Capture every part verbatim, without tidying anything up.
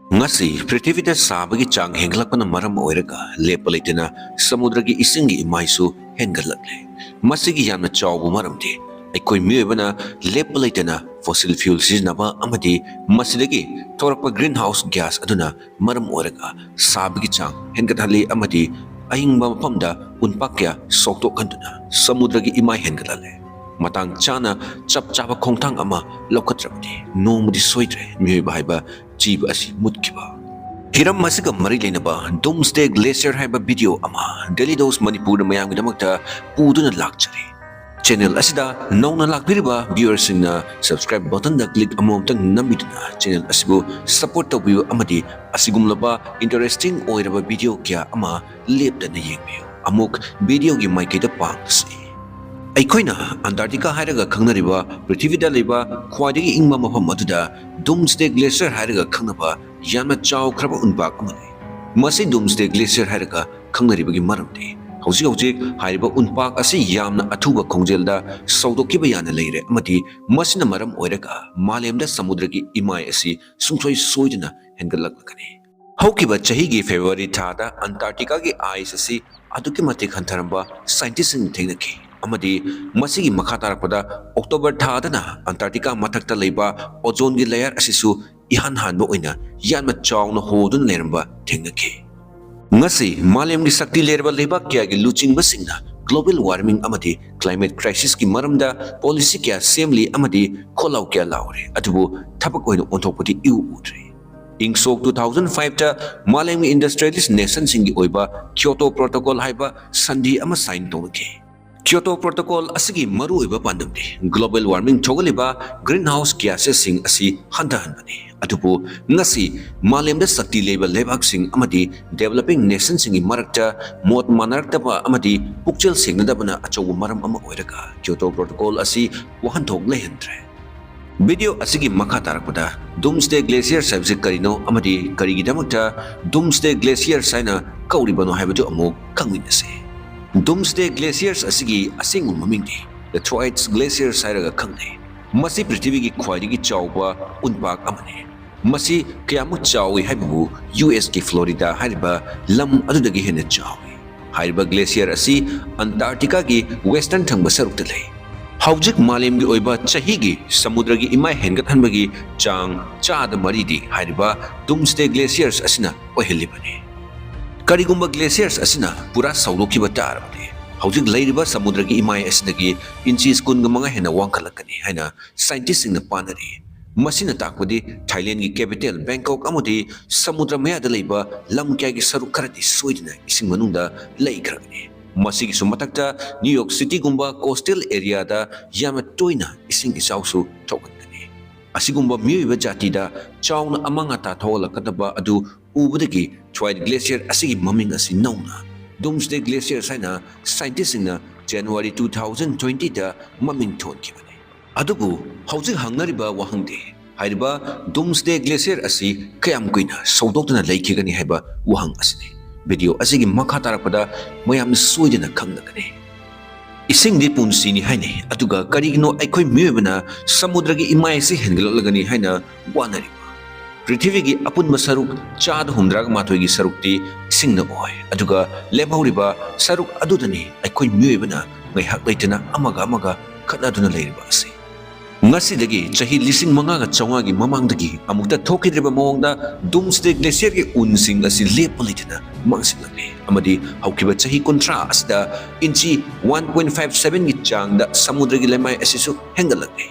ꯉꯁꯤ ꯄ꯭ꯔꯤꯊꯤꯕꯤꯗ ꯁꯥꯕꯒꯤ ꯆꯥꯡ ꯍꯦꯟꯒꯠꯂꯛꯄꯅ ꯃꯔꯝ ꯑꯣꯏꯔꯒ ꯂꯦꯞꯄ ꯂꯩꯇꯅ ꯁꯃꯨꯗ꯭ꯔꯒꯤ ꯏꯁꯤꯡꯒꯤ ꯏꯃꯥꯏꯁꯨ ꯍꯦꯟꯒꯠꯂꯛꯂꯦ꯫ ꯃꯁꯤꯒꯤ ꯌꯥꯝꯅ ꯆꯥꯎꯕ ꯃꯔꯝꯗꯤ ꯑꯩꯈꯣꯏ ꯃꯤꯑꯣꯏꯕꯅ ꯂꯦꯞꯄ ꯂꯩꯇꯅ fossil fuel ꯁꯤꯖꯤꯟꯅꯕ ꯑꯃꯗꯤ ꯃꯁꯤꯗꯒꯤ ꯊꯣꯔꯛꯄ greenhouse gas ꯑꯗꯨꯅ ꯃꯔꯝ ꯑꯣꯏꯔꯒ ꯁꯥꯕꯒꯤ ꯆꯥꯡ ꯍꯦꯟꯒꯠꯍꯜꯂꯤ ꯑꯃꯗꯤ ꯑꯏꯪꯕ ꯃꯐꯝꯗ ꯎꯟꯄꯥꯛ ꯀꯌꯥ ꯁꯧꯗꯣꯛꯍꯟꯗꯨꯅ ꯁꯃꯨꯗ꯭ꯔꯒꯤ ꯏꯃꯥꯏ ꯍꯦꯟꯒꯠꯍꯜꯂꯦ꯫ ꯃꯇꯥꯡ ꯆꯥꯅ ꯆꯞ ꯆꯥꯕ ꯈꯣꯡꯊꯥꯡ ꯑꯃ ꯂꯧꯈꯠꯇ꯭ꯔꯕꯗꯤ ꯅꯣꯡꯃꯗꯤ ꯁꯣꯏꯗ꯭ꯔꯦ ꯃꯤꯑꯣꯏꯕ ꯍꯥꯏꯕ ꯖꯤꯕ ꯑꯁꯤ ꯃꯨꯠꯈꯤꯕ꯫ ꯍꯤꯔꯝ ꯑꯁꯤꯒ ꯃꯔꯤ ꯂꯩꯅꯕ Doomsday Glacier ꯍꯥꯏꯕ video ꯑꯃ Daily Dose ꯃꯅꯤꯄꯨꯔꯅ ꯃꯌꯥꯝꯒꯤꯗꯃꯛꯇ ꯄꯨꯗꯨꯅ ꯂꯥꯛꯆꯔꯤ꯫ Channel ꯑꯁꯤꯗ ꯅꯧꯅ ꯂꯥꯛꯄꯤꯔꯤꯕ viewer ꯁꯤꯡꯅ subscribe button ꯗ click ꯑꯃꯃꯝꯇꯪ ꯅꯝꯕꯤꯗꯨꯅ channel ꯑꯁꯤꯕꯨ support ꯇꯧꯕꯤꯌꯨ ꯑꯃꯗꯤ ꯑꯁꯤꯒꯨꯝꯂꯕ interesting ꯑꯣꯏꯔꯕ video ꯀꯌꯥ ꯑꯃ ꯂꯦꯞꯇꯅ ꯌꯦꯡꯕꯤꯌꯨ꯫ ꯑꯃꯨꯛ video ꯒꯤ ꯃꯥꯏꯀꯩꯗ ꯄꯥꯡꯂꯁꯤ꯫ ꯑꯩꯈꯣꯏꯅ Antarctica ꯍꯥꯏꯔꯒ ꯈꯪꯅꯔꯤꯕ ꯄ꯭ꯔꯤꯊꯤꯕꯤꯗ ꯂꯩꯕ ꯈ꯭ꯋꯥꯏꯗꯒꯤ ꯏꯪꯕ ꯃꯐꯝ ꯑꯗꯨꯗ Doomsday Glacier ꯍꯥꯏꯔꯒ ꯈꯪꯅꯕ ꯌꯥꯝꯅ ꯆꯥꯎꯈ꯭ꯔꯕ ꯎꯟꯄꯥꯛ ꯑꯃꯅꯤ꯫ ꯃꯁꯤ Doomsday Glacier ꯍꯥꯏꯔꯒ ꯈꯪꯅꯔꯤꯕꯒꯤ ꯃꯔꯝꯗꯤ ꯍꯧꯖꯤꯛ ꯍꯧꯖꯤꯛ ꯍꯥꯏꯔꯤꯕ ꯎꯟꯄꯥꯛ ꯑꯁꯤ ꯌꯥꯝꯅ ꯑꯊꯨꯕ ꯈꯣꯡꯖꯦꯜꯗ ꯁꯧꯗꯣꯛꯈꯤꯕ ꯌꯥꯅ ꯂꯩꯔꯦ ꯑꯃꯗꯤ ꯃꯁꯤꯅ ꯃꯔꯝ ꯑꯣꯏꯔꯒ ꯃꯥꯂꯦꯝꯗ ꯁꯃꯨꯗ꯭ꯔꯒꯤ ꯏꯃꯥꯏ ꯑꯁꯤ ꯁꯨꯡꯁꯣꯏ ꯁꯣꯏꯗꯅ ꯍꯦꯟꯒꯠꯂꯛꯂꯒꯅꯤ꯫ ꯍꯧꯈꯤꯕ ꯆꯍꯤꯒꯤ February ꯊꯥꯗ Antarctica ꯒꯤ ice ꯑꯁꯤ ꯑꯗꯨꯛꯀꯤ ꯃꯇꯤꯛ ꯍꯟꯊꯔꯝꯕ scientist ꯁꯤꯡꯅ ꯊꯦꯡꯅꯈꯤ ꯑꯃꯗꯤ ꯃꯁꯤꯒꯤ ꯃꯈꯥ ꯇꯥꯔꯛꯄꯗ October ꯊꯥꯗꯅ Antarctica ꯃꯊꯛꯇ ꯂꯩꯕ ozone ꯒꯤ layer ꯑꯁꯤꯁꯨ ꯏꯍꯥꯟ ꯍꯥꯟꯕ ꯑꯣꯏꯅ ꯌꯥꯝꯅ ꯆꯥꯎꯅ ꯍꯣꯗꯨꯅ ꯂꯩꯔꯝꯕ ꯊꯦꯡꯅꯈꯤ꯫ ꯉꯁꯤ ꯃꯥꯂꯦꯝꯒꯤ ꯁꯛꯇꯤ ꯂꯩꯔꯕ ꯂꯩꯕꯥꯛ ꯀꯌꯥꯒꯤ ꯂꯨꯆꯤꯡꯕꯁꯤꯡꯅ global warming ꯑꯃꯗꯤ climate crisis ꯀꯤ ꯃꯔꯝꯗ policy ꯀꯌꯥ ꯁꯦꯝꯂꯤ ꯑꯃꯗꯤ ꯈꯣꯜꯂꯥꯎ ꯀꯌꯥ ꯂꯥꯎꯔꯤ, ꯑꯗꯨꯕꯨ ꯊꯕꯛ ꯑꯣꯏꯅ ꯑꯣꯟꯊꯣꯛꯄꯗꯤ ꯏꯎ ꯎꯗ꯭ꯔꯤ꯫ ꯏꯪ ꯁꯣꯛ two thousand five ꯇ ꯃꯥꯂꯦꯝꯒꯤ industrialist nation ꯁꯤꯡꯒꯤ ꯑꯣꯏꯕ Kyoto Protocol ꯍꯥꯏꯕ ꯁꯟꯙꯤ ꯑꯃ sign ꯇꯧꯅꯈꯤ꯫ Kyoto Protocol ꯑꯁꯤꯒꯤ ꯃꯔꯨꯑꯣꯏꯕ ꯄꯥꯟꯗꯝꯗꯤ global warming ꯊꯣꯛꯍꯜꯂꯤꯕ greenhouse gases ꯁꯤꯡ ꯑꯁꯤ ꯍꯟꯊꯍꯟꯕꯅꯤ꯫ ꯑꯗꯨꯕꯨ ꯉꯁꯤ ꯃꯥꯂꯦꯝꯗ ꯁꯛꯇꯤ ꯂꯩꯕ ꯂꯩꯕꯥꯛꯁꯤꯡ ꯑꯃꯗꯤ developing nation ꯁꯤꯡꯒꯤ ꯃꯔꯛꯇ ꯃꯣꯠ ꯃꯥꯟꯅꯔꯛꯇꯕ ꯑꯃꯗꯤ ꯄꯨꯛꯆꯦꯜ ꯁꯦꯡꯅꯗꯕꯅ ꯑꯆꯧꯕ ꯃꯔꯝ ꯑꯃ ꯑꯣꯏꯔꯒ Kyoto Protocol ꯑꯁꯤ ꯋꯥꯍꯟꯊꯣꯛ ꯂꯩꯍꯟꯗ꯭ꯔꯦ꯫ Video ꯑꯁꯤꯒꯤ ꯃꯈꯥ ꯇꯥꯔꯛꯄꯗ Doomsday Glaciers ꯍꯥꯏꯕꯁꯤ ꯀꯔꯤꯅꯣ ꯑꯃꯗꯤ ꯀꯔꯤꯒꯤꯗꯃꯛꯇ Doomsday Glaciers ꯍꯥꯏꯅ ꯀꯧꯔꯤꯕꯅꯣ ꯍꯥꯏꯕꯗꯨ ꯑꯃꯨꯛ ꯈꯪꯃꯤꯟꯅꯁꯤ꯫ Doomsday Glaciers ꯑꯁꯤꯒꯤ ꯑꯁꯦꯡꯕ ꯃꯃꯤꯡꯗꯤ The Throids Glaciers ꯍꯥꯏꯔꯒ ꯈꯪꯅꯩ꯫ ꯃꯁꯤ ꯄ꯭ꯔꯤꯊꯤꯕꯤꯒꯤ ꯈ꯭ꯋꯥꯏꯗꯒꯤ ꯆꯥꯎꯕ ꯎꯟꯄꯥꯛ ꯑꯃꯅꯤ꯫ ꯃꯁꯤ ꯀꯌꯥꯃꯨꯛ ꯆꯥꯎꯏ ꯍꯥꯏꯕꯕꯨ ꯌꯨ ꯑꯦꯁꯀꯤ ꯐ꯭ꯂꯣꯔꯤꯗꯥ ꯍꯥꯏꯔꯤꯕ ꯂꯝ ꯑꯗꯨꯗꯒꯤ ꯍꯦꯟꯅ ꯆꯥꯎꯏ꯫ ꯍꯥꯏꯔꯤꯕ ꯒ꯭ꯂꯦꯁꯤꯌꯔ ꯑꯁꯤ ꯑꯟꯇꯥꯔꯀꯇꯤꯀꯥꯒꯤ ꯋꯦꯁꯇꯔꯟ ꯊꯪꯕ ꯁꯔꯨꯛꯇ ꯂꯩ꯫ ꯍꯧꯖꯤꯛ ꯃꯥꯂꯦꯝꯒꯤ ꯑꯣꯏꯕ ꯆꯍꯤꯒꯤ ꯁꯃꯨꯗ꯭ꯔꯒꯤ ꯏꯃꯥꯏ ꯍꯦꯟꯒꯠꯍꯟꯕꯒꯤ ꯆꯥꯡ ꯆꯥꯗ ꯃꯔꯤꯗꯤ ꯍꯥꯏꯔꯤꯕ ꯗꯨꯝꯁꯗꯦ ꯒ꯭ꯂꯦꯁꯤꯌꯔꯁ ꯑꯁꯤꯅ ꯑꯣꯏꯍꯜꯂꯤꯕꯅꯤ꯫ ꯀꯔꯤꯒꯨꯝꯕ ꯒ꯭ꯂꯦꯁꯤꯌꯔꯁ ꯑꯁꯤꯅ ꯄꯨꯔꯥ ꯁꯧꯗꯣꯛꯈꯤꯕ ꯇꯥꯔꯕꯗꯤ, ꯍꯧꯖꯤꯛ ꯂꯩꯔꯤꯕ ꯁꯃꯨꯗ꯭ꯔꯒꯤ ꯏꯃꯥꯏ ꯑꯁꯤꯗꯒꯤ ꯏꯟꯆꯤꯁ ꯀꯨꯟꯒ ꯃꯉꯥ ꯍꯦꯟꯅ ꯋꯥꯡꯈꯠꯂꯛꯀꯅꯤ ꯍꯥꯏꯅ ꯁꯥꯏꯟꯇꯤꯁꯁꯤꯡꯅ ꯄꯥꯅꯔꯤ꯫ ꯃꯁꯤꯅ ꯇꯥꯛꯄꯗꯤ ꯊꯥꯏꯂꯦꯟꯒꯤ ꯀꯦꯄꯤꯇꯦꯜ ꯕꯦꯡꯀꯣꯛ ꯑꯃꯗꯤ ꯁꯃꯨꯗ꯭ꯔ ꯃꯌꯥꯗ ꯂꯩꯕ ꯂꯝ ꯀꯌꯥꯒꯤ ꯁꯔꯨꯛ ꯈꯔꯗꯤ ꯁꯣꯏꯗꯅ ꯏꯁꯤꯡ ꯃꯅꯨꯡꯗ ꯂꯩꯈ꯭ꯔꯒꯅꯤ꯫ ꯃꯁꯤꯒꯤꯁꯨ ꯃꯊꯛꯇ ꯅ꯭ꯌꯨ ꯌꯣꯔꯛ ꯁꯤꯇꯤꯒꯨꯝꯕ ꯀꯣꯁꯇꯦꯜ ꯑꯦꯔꯤꯌꯥꯗ ꯌꯥꯝꯅ ꯇꯣꯏꯅ ꯏꯁꯤꯡ ꯏꯆꯥꯎꯁꯨ ꯊꯣꯛꯍꯟꯒꯅꯤ꯫ ꯑꯁꯤꯒꯨꯝꯕ ꯃꯤꯑꯣꯏꯕ ꯖꯥꯇꯤꯗ ꯆꯥꯎꯅ ꯑꯃꯥꯡ ꯑꯇꯥ ꯊꯣꯛꯍꯜꯂꯛꯀꯗꯕ ꯑꯗꯨ ꯎꯕꯗꯒꯤ ꯊ꯭ꯋꯥꯏꯠ ꯒ꯭ꯂꯦꯁꯤꯌꯔ ꯑꯁꯤꯒꯤ ꯃꯃꯤꯡ ꯑꯁꯤ ꯅꯧꯅ ꯗꯨꯝꯁꯗꯦ ꯒ꯭ꯂꯦꯁꯤꯌꯔꯁ ꯍꯥꯏꯅ ꯁꯥꯏꯟꯇꯤꯁꯁꯤꯡꯅ ꯖꯅꯋꯥꯔꯤ two thousand twentyꯗ ꯃꯃꯤꯡ ꯊꯣꯟꯈꯤꯕꯅꯤ꯫ ꯑꯗꯨꯕꯨ ꯍꯧꯖꯤꯛ ꯍꯪꯅꯔꯤꯕ ꯋꯥꯍꯪꯗꯤ, ꯍꯥꯏꯔꯤꯕ ꯗꯨꯝꯁꯗꯦ ꯒ꯭ꯂꯦꯁꯤꯌꯔ ꯑꯁꯤ ꯀꯌꯥꯝ ꯀꯨꯏꯅ ꯁꯧꯗꯣꯛꯇꯨꯅ ꯂꯩꯈꯤꯒꯅꯤ ꯍꯥꯏꯕ ꯋꯥꯍꯪ ꯑꯁꯤꯅꯤ꯫ ꯚꯤꯗꯤꯑꯣ ꯑꯁꯤꯒꯤ ꯃꯈꯥ ꯇꯥꯔꯛꯄꯗ ꯃꯌꯥꯝꯅ ꯁꯣꯏꯗꯅ ꯈꯪꯂꯒꯅꯤ꯫ ꯏꯁꯤꯡꯗꯤ ꯄꯨꯟꯁꯤꯅꯤ ꯍꯥꯏꯅꯩ, ꯑꯗꯨꯒ ꯀꯔꯤꯒꯤꯅꯣ ꯑꯩꯈꯣꯏ ꯃꯤꯑꯣꯏꯕꯅ ꯁꯃꯨꯗ꯭ꯔꯒꯤ ꯏꯃꯥꯏ ꯑꯁꯤ ꯍꯦꯟꯒꯠꯂꯛꯂꯒꯅꯤ ꯍꯥꯏꯅ ꯋꯥꯅꯔꯤꯕ? ꯄ꯭ꯔꯤꯊꯤꯕꯤꯒꯤ ꯑꯄꯨꯟꯕ ꯁꯔꯨꯛ ꯆꯥꯗ ꯍꯨꯝꯗ꯭ꯔꯥꯒ ꯃꯥꯊꯣꯏꯒꯤ ꯁꯔꯨꯛꯇꯤ ꯏꯁꯤꯡꯅ ꯑꯣꯏ, ꯑꯗꯨꯒ ꯂꯦꯝꯍꯧꯔꯤꯕ ꯁꯔꯨꯛ ꯑꯗꯨꯗꯅꯤ ꯑꯩꯈꯣꯏ ꯃꯤꯑꯣꯏꯕꯅ ꯉꯥꯏꯍꯥꯛ ꯂꯩꯇꯅ ꯑꯃꯒ ꯑꯃꯒ ꯈꯠꯅꯗꯨꯅ ꯂꯩꯔꯤꯕ ꯑꯁꯤ꯫ ꯉꯁꯤꯗꯒꯤ ꯆꯍꯤ ꯂꯤꯁꯤꯡ ꯃꯉꯥꯒ ꯆꯥꯝꯃꯉꯥꯒꯤ ꯃꯃꯥꯡꯗꯒꯤ ꯑꯃꯨꯛꯇ ꯊꯣꯛꯈꯤꯗ꯭ꯔꯤꯕ ꯃꯑꯣꯡꯗ ꯗꯨꯝꯁꯗꯦ ꯒ꯭ꯂꯦꯁꯤꯌꯔꯒꯤ ꯎꯟꯁꯤꯡ ꯑꯁꯤ ꯂꯦꯞꯄ ꯂꯩꯇꯅ ꯃꯥꯡꯁꯤꯜꯂꯛꯂꯤ, ꯑꯃꯗꯤ ꯍꯧꯈꯤꯕ ꯆꯍꯤ ꯀꯨꯟꯊ꯭ꯔꯥ ꯑꯁꯤꯗ ꯏꯟꯆꯤ one point five sevenꯒꯤ ꯆꯥꯡꯗ ꯁꯃꯨꯗ꯭ꯔꯒꯤ ꯂꯩꯃꯥꯏ ꯑꯁꯤꯁꯨ ꯍꯦꯟꯒꯠꯂꯛꯂꯤ꯫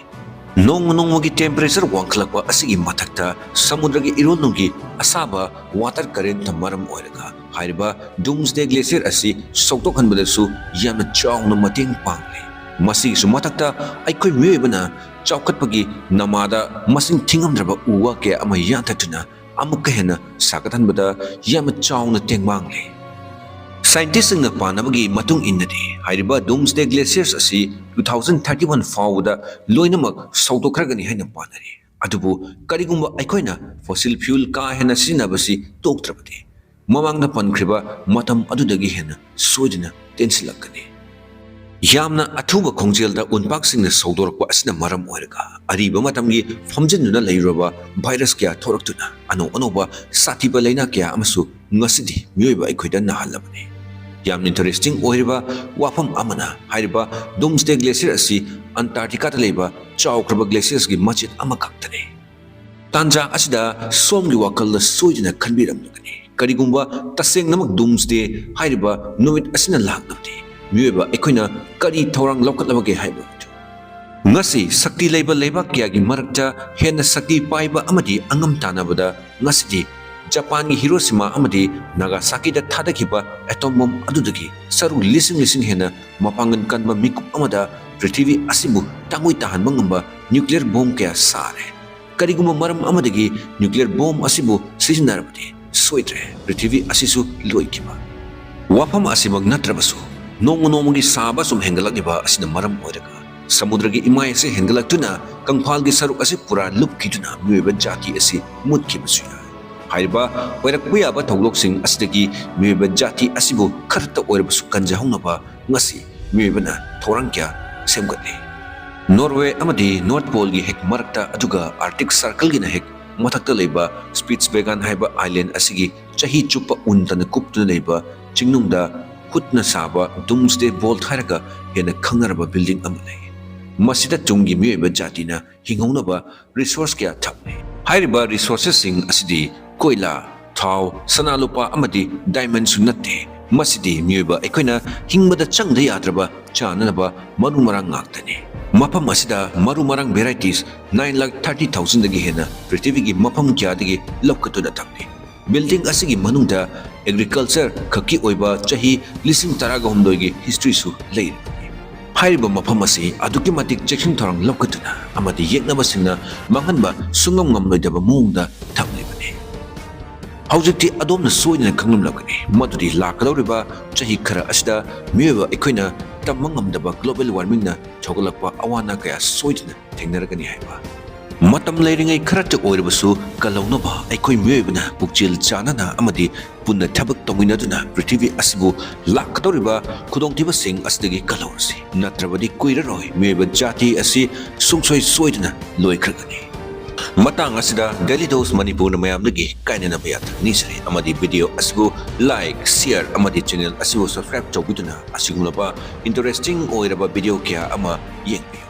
ꯅꯣꯡꯃ ꯅꯣꯡꯃꯒꯤ ꯇꯦꯝꯄꯔꯦꯆꯔ ꯋꯥꯡꯈꯠꯂꯛꯄ ꯑꯁꯤꯒꯤ ꯃꯊꯛꯇ ꯁꯃꯨꯗ꯭ꯔꯒꯤ ꯏꯔꯣꯜꯅꯨꯡꯒꯤ ꯑꯁꯥꯕ ꯋꯥꯇꯔ ꯀꯔꯦꯟꯠꯅ ꯃꯔꯝ ꯑꯣꯏꯔꯒ ꯍꯥꯏꯔꯤꯕ ꯗꯨꯝꯁꯗꯦ ꯒ꯭ꯂꯦꯁꯤꯌꯔ ꯑꯁꯤ ꯁꯧꯗꯣꯛꯍꯟꯕꯗꯁꯨ ꯌꯥꯝꯅ ꯆꯥꯎꯅ ꯃꯇꯦꯡ ꯄꯥꯡꯂꯤ꯫ ꯃꯁꯤꯒꯤꯁꯨ ꯃꯊꯛꯇ ꯑꯩꯈꯣꯏ ꯃꯤꯑꯣꯏꯕꯅ ꯆꯥꯎꯈꯠꯄꯒꯤ ꯅꯃꯥꯗ ꯃꯁꯤꯡ ꯊꯤꯉꯝꯗ꯭ꯔꯕ ꯎ ꯋꯥ ꯀꯌꯥ ꯑꯃ ꯌꯥꯟꯊꯠꯇꯨꯅ ꯑꯃꯨꯛꯀ ꯍꯦꯟꯅ ꯁꯥꯒꯠꯍꯟꯕꯗ ꯌꯥꯝꯅ ꯆꯥꯎꯅ ꯇꯦꯡꯕꯥꯡꯂꯤ꯫ ꯁꯥꯏꯟꯇꯤꯁꯁꯤꯡꯅ ꯄꯥꯅꯕꯒꯤ ꯃꯇꯨꯡ ꯏꯟꯅꯗꯤ, ꯍꯥꯏꯔꯤꯕ ꯗꯨꯝꯁꯗꯦ ꯒ꯭ꯂꯦꯁꯤꯌꯔꯁ ꯑꯁꯤ two thousand thirty one ꯐꯥꯎꯕꯗ ꯂꯣꯏꯅꯃꯛ ꯁꯧꯗꯣꯛꯈ꯭ꯔꯒꯅꯤ ꯍꯥꯏꯅ ꯄꯥꯅꯔꯤ꯫ ꯑꯗꯨꯕꯨ ꯀꯔꯤꯒꯨꯝꯕ ꯑꯩꯈꯣꯏꯅ ꯐꯣꯁꯤꯜ ꯐ꯭ꯌꯨꯜ ꯀꯥ ꯍꯦꯟꯅ ꯁꯤꯖꯤꯟꯅꯕꯁꯤ ꯇꯣꯛꯇ꯭ꯔꯕꯗꯤ, ꯃꯃꯥꯡꯗ ꯄꯟꯈ꯭ꯔꯤꯕ ꯃꯇꯝ ꯑꯗꯨꯗꯒꯤ ꯍꯦꯟꯅ ꯁꯣꯏꯗꯅ ꯇꯦꯟꯁꯤꯜꯂꯛꯀꯅꯤ꯫ ꯌꯥꯝꯅ ꯑꯊꯨꯕ ꯈꯣꯡꯖꯦꯜꯗ ꯎꯟꯄꯥꯛꯁꯤꯡꯅ ꯁꯧꯗꯣꯔꯛꯄ ꯑꯁꯤꯅ ꯃꯔꯝ ꯑꯣꯏꯔꯒ ꯑꯔꯤꯕ ꯃꯇꯝꯒꯤ ꯐꯝꯖꯤꯟꯗꯨꯅ ꯂꯩꯔꯨꯔꯕ ꯚꯥꯏꯔꯁ ꯀꯌꯥ ꯊꯣꯔꯛꯇꯨꯅ ꯑꯅꯧ ꯑꯅꯧꯕ ꯁꯥꯊꯤꯕ ꯂꯥꯏꯅꯥ ꯀꯌꯥ ꯑꯃꯁꯨ ꯉꯁꯤꯗꯤ ꯃꯤꯑꯣꯏꯕ ꯑꯩꯈꯣꯏꯗ ꯅꯥꯍꯜꯂꯕꯅꯤ꯫ ꯌꯥꯝꯅ ꯏꯟꯇꯔꯦꯁꯇꯤꯡ ꯑꯣꯏꯔꯤꯕ ꯋꯥꯐꯝ ꯑꯃꯅ, ꯍꯥꯏꯔꯤꯕ ꯗꯨꯝꯁꯗꯦ ꯒ꯭ꯂꯦꯁꯤꯌꯔ ꯑꯁꯤ ꯑꯟꯇꯥꯔꯀꯇꯤꯀꯥꯗ ꯂꯩꯕ ꯆꯥꯎꯈ꯭ꯔꯕ ꯒ꯭ꯂꯦꯁꯤꯌꯔꯁꯀꯤ ꯃꯆꯦꯠ ꯑꯃꯈꯛꯇꯅꯤ꯫ ꯇꯥꯟꯖꯥ ꯑꯁꯤꯗ ꯁꯣꯝꯒꯤ ꯋꯥꯈꯜꯗ ꯁꯣꯏꯗꯅ ꯈꯟꯕꯤꯔꯝꯂꯒꯅꯤ, ꯀꯔꯤꯒꯨꯝꯕ ꯇꯁꯦꯡꯅꯃꯛ ꯗꯨꯝꯁꯗꯦ ꯍꯥꯏꯔꯤꯕ ꯅꯨꯃꯤꯠ ꯑꯁꯤꯅ ꯂꯥꯛꯂꯕꯗꯤ ꯃꯤꯑꯣꯏꯕ ꯑꯩꯈꯣꯏꯅ ꯀꯔꯤ ꯊꯧꯔꯥꯡ ꯂꯧꯈꯠꯂꯕꯒꯦ ꯍꯥꯏꯕ ꯑꯗꯨ꯫ ꯉꯁꯤ ꯁꯛꯇꯤ ꯂꯩꯕ ꯂꯩꯕꯥꯛ ꯀꯌꯥꯒꯤ ꯃꯔꯛꯇ ꯍꯦꯟꯅ ꯁꯛꯇꯤ ꯄꯥꯏꯕ ꯑꯃꯗꯤ ꯑꯉꯝ ꯇꯥꯟꯅꯕꯗ ꯉꯁꯤꯗꯤ ꯖꯄꯥꯟꯒꯤ ꯍꯤꯔꯣꯁꯤꯃꯥ ꯑꯃꯗꯤ ꯅꯥꯒꯥꯁꯥꯀꯤꯗ ꯊꯥꯗꯈꯤꯕ ꯑꯦꯇꯣꯝ ꯕꯣꯝ ꯑꯗꯨꯗꯒꯤ ꯁꯔꯨꯛ ꯂꯤꯁꯤꯡ ꯂꯤꯁꯤꯡ ꯍꯦꯟꯅ ꯃꯄꯥꯡꯒꯜ ꯀꯟꯕ ꯃꯤꯀꯨꯞ ꯑꯃꯗ ꯄ꯭ꯔꯤꯊꯤꯕꯤ ꯑꯁꯤꯕꯨ ꯇꯪꯑꯣꯏ ꯇꯥꯍꯟꯕ ꯉꯝꯕ ꯅ꯭ꯌꯨꯀ꯭ꯂꯤꯌꯔ ꯕꯣꯝ ꯀꯌꯥ ꯁꯥꯔꯦ꯫ ꯀꯔꯤꯒꯨꯝꯕ ꯃꯔꯝ ꯑꯃꯗꯒꯤ ꯅ꯭ꯌꯨꯀ꯭ꯂꯤꯌꯔ ꯕꯣꯝ ꯑꯁꯤꯕꯨ ꯁꯤꯖꯤꯟꯅꯔꯕꯗꯤ ꯁꯣꯏꯗ꯭ꯔꯦ ꯄ꯭ꯔꯤꯊꯤꯕꯤ ꯑꯁꯤꯁꯨ ꯂꯣꯏꯈꯤꯕ꯫ ꯋꯥꯐꯝ ꯑꯁꯤꯃꯛ ꯅꯠꯇ꯭ꯔꯕꯁꯨ, ꯅꯣꯡꯃ ꯅꯣꯡꯃꯒꯤ ꯁꯥꯕ ꯁꯨꯝ ꯍꯦꯟꯒꯠꯂꯛꯂꯤꯕ ꯑꯁꯤꯅ ꯃꯔꯝ ꯑꯣꯏꯔꯒ ꯁꯃꯨꯗ꯭ꯔꯒꯤ ꯏꯃꯥꯏ ꯑꯁꯤ ꯍꯦꯟꯒꯠꯂꯛꯇꯨꯅ ꯀꯪꯐꯥꯜꯒꯤ ꯁꯔꯨꯛ ꯑꯁꯤ ꯄꯨꯔꯥ ꯂꯨꯞꯈꯤꯗꯨꯅ ꯃꯤꯑꯣꯏꯕ ꯖꯥꯇꯤ ꯑꯁꯤ ꯃꯨꯠꯈꯤꯕꯁꯨ ꯌꯥꯏ꯫ ꯍꯥꯏꯔꯤꯕ ꯑꯣꯏꯔꯛꯄ ꯌꯥꯕ ꯊꯧꯗꯣꯛꯁꯤꯡ ꯑꯁꯤꯗꯒꯤ ꯃꯤꯑꯣꯏꯕ ꯖꯥꯇꯤ ꯑꯁꯤꯕꯨ ꯈꯔꯇ ꯑꯣꯏꯔꯕꯁꯨ ꯀꯟꯖꯍꯧꯅꯕ ꯉꯁꯤ ꯃꯤꯑꯣꯏꯕꯅ ꯊꯧꯔꯥꯡ ꯀꯌꯥ ꯁꯦꯝꯒꯠꯂꯤ꯫ ꯅꯣꯔꯋꯦ ꯑꯃꯗꯤ ꯅꯣꯔꯠ ꯄꯣꯜꯒꯤ ꯍꯦꯛ ꯃꯔꯛꯇ, ꯑꯗꯨꯒ ꯑꯥꯔꯛꯇꯤꯛ ꯁꯔꯀꯜꯒꯤꯅ ꯍꯦꯛ ꯃꯊꯛꯇ ꯂꯩꯕ ꯁ꯭ꯄꯤꯠꯁꯕꯦꯒꯥꯟ ꯍꯥꯏꯕ ꯑꯥꯏꯂꯦꯟ ꯑꯁꯤꯒꯤ ꯆꯍꯤ ꯆꯨꯞꯄ ꯎꯟ ꯇꯅ ꯀꯨꯞꯇꯨꯅ ꯂꯩꯕ ꯆꯤꯡꯅꯨꯡꯗ ꯍꯨꯠꯅ ꯁꯥꯕ ꯗꯨꯝꯁꯗꯦ ꯕꯣꯜꯠ ꯍꯥꯏꯔꯒ ꯍꯦꯟꯅ ꯈꯪꯅꯔꯕ ꯕꯤꯜꯗꯤꯡ ꯑꯃ ꯂꯩ꯫ ꯃꯁꯤꯗ ꯇꯨꯡꯒꯤ ꯃꯤꯑꯣꯏꯕ ꯖꯥꯇꯤꯅ ꯍꯤꯡꯍꯧꯅꯕ ꯔꯤꯁꯣꯔꯁ ꯀꯌꯥ ꯊꯝꯂꯤ꯫ ꯍꯥꯏꯔꯤꯕ ꯔꯤꯁꯣꯔꯁꯦꯁꯁꯤꯡ ꯑꯁꯤꯗꯤ ꯀꯣꯏꯂꯥ, ꯊꯥꯎ, ꯁꯅꯥ ꯂꯨꯄꯥ ꯑꯃꯗꯤ ꯗꯥꯏꯃꯟꯁꯨ ꯅꯠꯇꯦ꯫ ꯃꯁꯤꯗꯤ ꯃꯤꯑꯣꯏꯕ ꯑꯩꯈꯣꯏꯅ ꯍꯤꯡꯕꯗ ꯆꯪꯗ ꯌꯥꯗ꯭ꯔꯕ ꯆꯥꯅꯅꯕ ꯃꯔꯨ ꯃꯔꯥꯡ ꯉꯥꯛꯇꯅꯤ꯫ ꯃꯐꯝ ꯑꯁꯤꯗ ꯃꯔꯨ ꯃꯔꯥꯡ ꯚꯦꯔꯥꯏꯇꯤꯁ ꯅꯥꯏꯟ ꯂꯥꯈ ꯊꯥꯔꯇꯤ ꯊꯥꯎꯖꯟꯗꯒꯤ ꯍꯦꯟꯅ ꯄ꯭ꯔꯤꯊꯤꯕꯤꯒꯤ ꯃꯐꯝ ꯀꯌꯥꯗꯒꯤ ꯂꯧꯈꯠꯇꯨꯅ ꯊꯝꯂꯤ꯫ ꯕꯤꯜꯗꯤꯡ ꯑꯁꯤꯒꯤ ꯃꯅꯨꯡꯗ ꯑꯦꯒ꯭ꯔꯤꯀꯜꯆꯔ ꯈꯛꯀꯤ ꯑꯣꯏꯕ ꯆꯍꯤ ꯂꯤꯁꯤꯡ ꯇꯔꯥꯒ ꯍꯨꯝꯗꯣꯏꯒꯤ ꯍꯤꯁꯇ꯭ꯔꯤꯁꯨ ꯂꯩꯔꯤꯕꯅꯤ꯫ ꯍꯥꯏꯔꯤꯕ ꯃꯐꯝ ꯑꯁꯤ ꯑꯗꯨꯛꯀꯤ ꯃꯇꯤꯛ ꯆꯦꯛꯁꯤꯟ ꯊꯧꯔꯥꯡ ꯂꯧꯈꯠꯇꯨꯅ ꯑꯃꯗꯤ ꯌꯦꯛꯅꯕꯁꯤꯡꯅ ꯃꯥꯡꯍꯟꯕ ꯁꯨꯡꯉꯝ ꯉꯝꯂꯣꯏꯗꯕ ꯃꯑꯣꯡꯗ ꯊꯝꯂꯤꯕꯅꯤ꯫ ꯍꯧꯖꯤꯛꯇꯤ ꯑꯗꯣꯝꯅ ꯁꯣꯏꯗꯅ ꯈꯪꯂꯝꯂꯒꯅꯤ ꯃꯗꯨꯗꯤ ꯂꯥꯛꯀꯗꯧꯔꯤꯕ ꯆꯍꯤ ꯈꯔ ꯑꯁꯤꯗ ꯃꯤꯑꯣꯏꯕ ꯑꯩꯈꯣꯏꯅ ꯇꯝꯕ ꯉꯝꯗꯕ ꯒ꯭ꯂꯣꯕꯦꯜ ꯋꯥꯔꯃꯤꯡꯅ ꯊꯣꯛꯂꯛꯄ ꯑꯋꯥ ꯑꯅꯥ ꯀꯌꯥ ꯁꯣꯏꯗꯅ ꯊꯦꯡꯅꯔꯒꯅꯤ ꯍꯥꯏꯕ꯫ ꯃꯇꯝ ꯂꯩꯔꯤꯉꯩ ꯈꯔꯇ ꯑꯣꯏꯔꯕꯁꯨ ꯀꯜꯍꯧꯅꯕ ꯑꯩꯈꯣꯏ ꯃꯤꯑꯣꯏꯕꯅ ꯄꯨꯛꯆꯦꯜ ꯆꯥꯟꯅꯅ ꯑꯃꯗꯤ ꯄꯨꯟꯅ ꯊꯕꯛ ꯇꯧꯃꯤꯟꯅꯗꯨꯅ ꯄ꯭ꯔꯤꯊꯤꯕꯤ ꯑꯁꯤꯕꯨ ꯂꯥꯛꯀꯗꯧꯔꯤꯕ ꯈꯨꯗꯣꯡꯊꯤꯕꯁꯤꯡ ꯑꯁꯤꯗꯒꯤ ꯀꯜꯍꯧꯔꯁꯤ꯫ ꯅꯠꯇ꯭ꯔꯕꯗꯤ ꯀꯨꯏꯔꯔꯣꯏ ꯃꯤꯑꯣꯏꯕ ꯖꯥꯇꯤ ꯑꯁꯤ ꯁꯨꯡꯁꯣꯏ ꯁꯣꯏꯗꯅ ꯂꯣꯏꯈ꯭ꯔꯒꯅꯤ꯫ ꯃꯇꯥꯡ ꯑꯁꯤꯗ Daily Dose ꯃꯅꯤꯄꯨꯔꯅ ꯃꯌꯥꯝꯗꯒꯤ ꯀꯥꯏꯅꯅꯕ ꯌꯥꯊꯪ ꯅꯤꯖꯔꯤ, ꯑꯃꯗꯤ video ꯑꯁꯤꯕꯨ like, share ꯑꯃꯗꯤ channel ꯑꯁꯤꯕꯨ subscribe ꯇꯧꯕꯤꯗꯨꯅ ꯑꯁꯤꯒꯨꯝꯂꯕ interesting ꯑꯣꯏꯔꯕ video ꯀꯌꯥ ꯑꯃ ꯌꯦꯡꯕꯤꯌꯨ꯫